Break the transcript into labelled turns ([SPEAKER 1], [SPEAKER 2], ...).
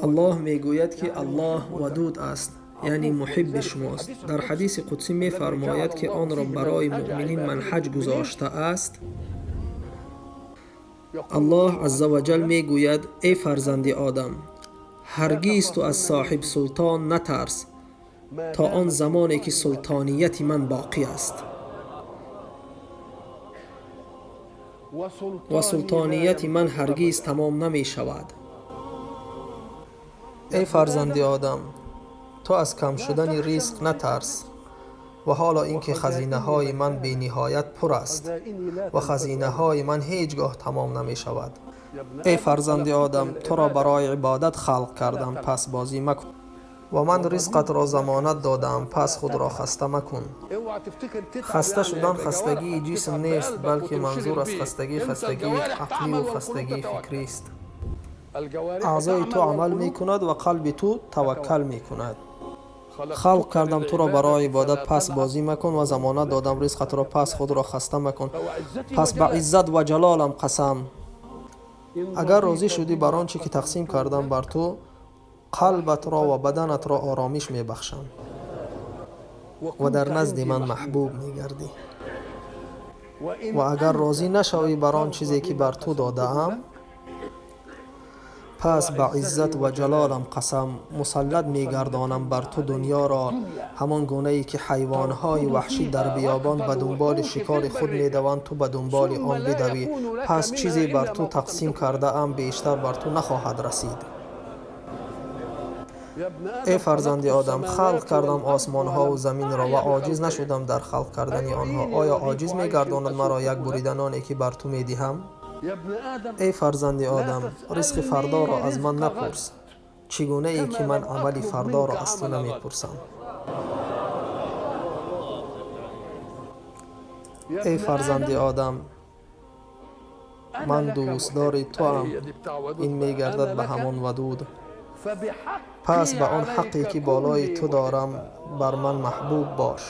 [SPEAKER 1] Аллоҳ мегӯяд, ки Аллоҳ вадуд аст, яъне муҳибби шумост. Дар ҳадиси қудсӣ мефармояд, ки онро барои муъминин манҳаҷ гузоштааст. Аллоҳ азза ва ҷал мегӯяд: эй фарзанди одам, ҳаргиз ту аз соҳибсултон натарс то он замоне ки султонияти ман боқӣ аст ва султонияти ман ҳаргиз тамом намешавад. Эй фарзанди одам, ту аз кам шудани ризқ натарс, ва ҳоло ин ки хазинаҳои ман бениҳоят пур аст ва хазинаҳои ман ҳеҷ гоҳ тамом намешавад. Эй фарзанди одам, туро барои ибодат халқ кардам, пас бозӣ макун, ва ман ризқатро замонат додаам, пас худро хаста макун. Хаста шудан хастагии ҷисм нест, балки манзур аз хастагӣ хастагии ақливу хастагии фикрист. Аъзои ту амал мекунад ва қалби ту таваккал мекунад. Халқ кардам туро барои ибодат, пас бозӣ макун, ва замонат додам ризқатро, пас худро хаста макун. Пас ба иззат ва ҷалолам қасам, агар розӣ шудӣ бар он чӣ ки тақсим кардам бар ту, қалбатро ва баданатро оромиш мебахшам ва дар назди ман маҳбуб мегардӣ. Ва агар розӣ нашавӣ бар он чизе ки бар ту додаам, пас ба иззат ва ҷалолам қасам, мусаллат мегардонам бар ту дунёро, ҳамон гунае ки ҳайвонҳои ваҳшӣ дар биёбон ба дунболи шикори худ медаванд, ту ба дунболи он бидавӣ. Пас чизе бар ту тақсим кардаам бештар бар ту нахоҳад расид. Эй фарзанди одам, халқ кардам осмонҳову заминро ва оҷиз нашудам дар халқ кардани онҳо. Оё оҷиз мегардонад маро як бурида ноне, ки бар ту медиҳам? Эй фарзанди одам, ризқи фардоро аз ман напурс, чӣ гунае ки ман амали фардоро аз ту намепурсам. Эй фарзанди одам, ман дӯстдори туам, ин мегардад ба ҳамон вадуд. Пас ба он ҳаққе ки болои ту дорам, бар ман маҳбуб бош.